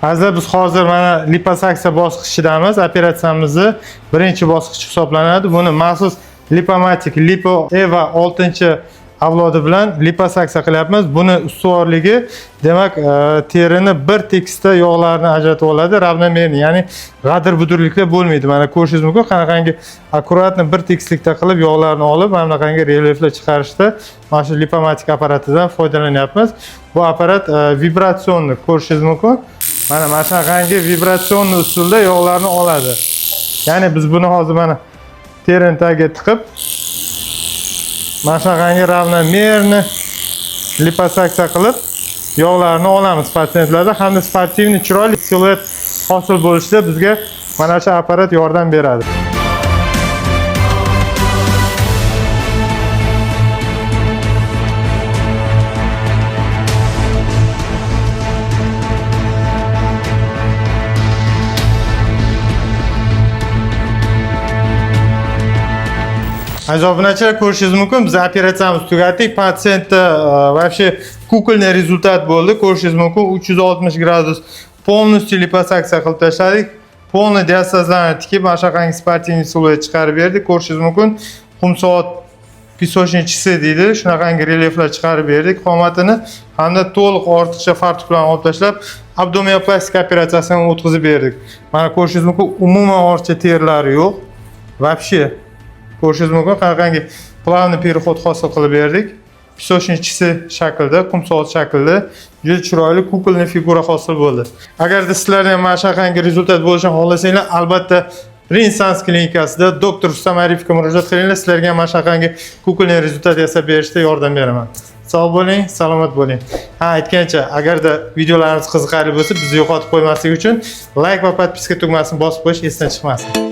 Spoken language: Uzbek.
Azizlar, biz hozir mana liposaksiya bosqichidamiz. Operatsiyamizni birinchi bosqichi hisoblanadi. Buni maxsus Lipomatic Lipo Eva 6-avlodi bilan liposaksiya qilyapmiz. Buni ustuvorligi, demak, terini bir tekisda yog'larni ajratib oladi, равномерно, ya'ni g'adir-budurliklar bo'lmaydi. Mana ko'rishingiz mumkin, qanaqangi аккуратно bir tekislikda qilib yog'larni olib, mana bunaqangi relyeflar chiqarishda mana shu Lipomatic apparatidan foydalanyapmiz. Bu apparat вибрационный, ko'rishingiz mumkin. Mana shunaqangi вибрационный usulda yog'larni oladi. Ya'ni biz buni hozir mana terini tagiga tiqib, mana shunaqangi равномерно liposaksiya qilib yog'larni olamiz patsientlarda hamda спортивный chiroyli siluet hosil bo'lishida bizga mana shu apparat yordam beradi. Aziz obunachilar, ko'rishingiz mumkin, biz operatsiyamizni tugatdik. Patsientda вообще кукольный результат bo'ldi. Ko'rishingiz mumkin, 360 gradus полностью liposaksiya qilib tashladik. Полный diastazlarni tikib, mana shunaqangi спортивный siluet chiqarib berdik. Ko'rishingiz mumkin, qumsoat песочный часы deydi. Shunaqangi relyeflar chiqarib berdik qomatini hamda to'liq ortiqcha fartuklarni olib tashlab, abdominoplastika operatsiyasini o'tkazib berdik. Mana ko'rishingiz mumkin, umuman ortiqcha terilari yo'q. Вообще ko'rishingiz mumkin, qanaqangi плавный переход hosil qilib berdik. Песочный часы shaklida, qumsoat shaklida juda chiroyli кукольный figura hosil bo'ldi. Agarda sizlarda ham mana shunaqangi результат bo'lishini xohlasanglar, albatta Renessans klinikasida doktor Rustam Arifovga murojaat qilinglar. Sizlarga ham mana shunaqangi кукольный результат yasab berishda yordam beraman. Sog' bo'ling, salomat bo'ling. Ha, aytgancha, agarda videolarimiz qiziqarli bo'lsa, bizni yo'qotib qo'ymaslik uchun like va подписка tugmasini bosib qo'yish esdan chiqmasin.